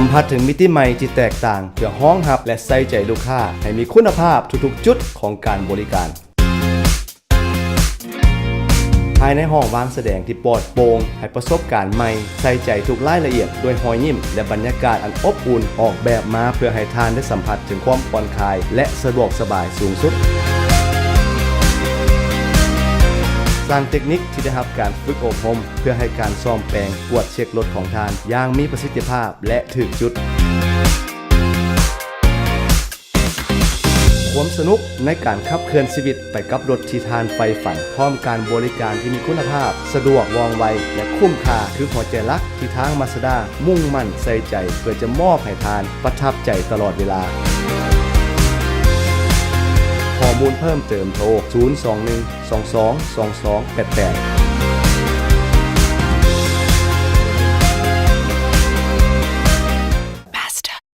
ສຳຜັດເຖິງມິຕິໃໝ່ທີ່ແຕກຕ່າງ ເພື່ອຮອງຮັບ ແລະ ໃສ່ໃຈລູກຄ້າໃຫ້ມີຄຸນນະພາບທຸກໆຈຸດຂອງການບໍລິການ. ພາຍໃນຫ້ອງວາງສະແດງທີ່ປອດໂປ່ງ ໃຫ້ປະສົບການໃໝ່, ໃສ່ໃຈທຸກລາຍລະອຽດດ້ວຍຮອຍຍິ້ມ ແລະ ບັນຍາກາດອັນອົບອຸ່ນ, ອອກແບບມາເພື່ອໃຫ້ທ່ານໄດ້ສຳຜັດເຖິງຄວາມຜ່ອນຄາຍ ແລະ ສະດວກສະບາຍສູງສຸດ. ສ້າງເຕັກນິກທີ່ໄດ້ຮັບການຝຶກອົບຮົມ ເພື່ອໃຫ້ການສ້ອມແປງ, ກວດເຊັກລົດຂອງທ່ານຢ່າງມີປະສິດທິພາບ ແລະ ຖືກຈຸດ. ຄວາມສະໜຸກໃນການຂັບເຄື່ອນຊີວິດໄປກັບລົດທີ່ທ່ານໃຝ່ຝັນ, ພ້ອມການບໍລິການທີ່ມີຄຸນນະພາບ, ສະດວກ, ວ່ອງໄວ ແລະ ຄຸ້ມຄ່າ ຄືຫົວໃຈຫຼັກທີ່ທາງມາສະດາມຸ່ງໝັ້ນໃສ່ໃຈ ເພື່ອຈະມອບໃຫ້ທ່ານປະທັບໃຈຕະຫຼອດເວລາ. ຂໍ້ມູນເພີ່ມເຕີມໂທ ສູນສອງໜຶ່ງ ສອງສອງ ສອງສອງ ແປດແປດ.